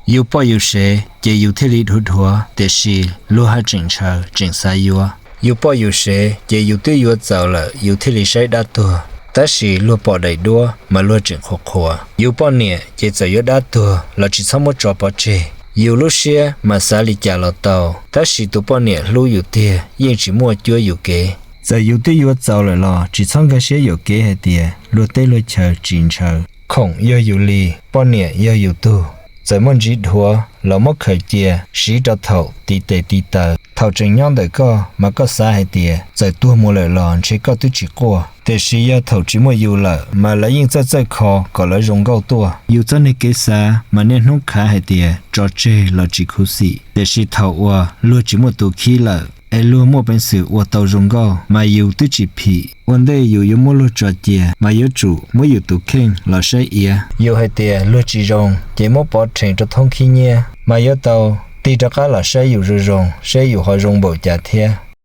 Yus poj yus sev ces yus thiaj li dhuav dhuav, tiam sis luag haj tseem ntshaw tseem xav yuav. Yus poj yus sev ces yus twb yuav txaus lawm yus thiaj li saib dab tuag, tab sis luag pom daim duab mas luag tseem qhuas qhuas. Yus poj niam ces txawm yuav dab tuag los tsis txhob muab tso pov tseg. Yus lub siab mas xav li cas los tau, tab sis tus poj niam hlub yus tiag yeej tsis muaj cuab yus kev. Txawm yus twb yuav txaus lawm los tsis txhob nkag siab yuam kev hais tias luag teb luag chaw tsis ntshaw. Khoom yog yus li, poj niam yog yus tug, txawm muaj ntsis dhuav los muab khaws cia siv rau thaum tiv tes tiv taw. Thaum tseem nyob ntawm koj mas koj xav hais tias txawm tuag mus lawm los ntshe koj twb tsis quaj, tiam sis yog thaum tsis muaj yus lawm mas lawv yeej txawj txawj kho kom lawv zoo nkauj tuaj. Yus txoj niag kev xav mas niaj hnub khav hais tias tso tseg los tsis khuv xim, tiam sis thaum uas luag tsis muaj tus khib lawm es luag muaj peev xwm ua tau zoo nkauj mas yus twb tsis phim. Ua ntej yus yuav muab luag tso cia mas yuav tsum muab yus tus kheej los saib iav. Yus hais tias luag tsis zoo ces muab pov rhees rau thoob khib nyiab mas yuav tau tig rov qab los saib yus zoo zoo, saib yus ho zoo npaum cas thiab.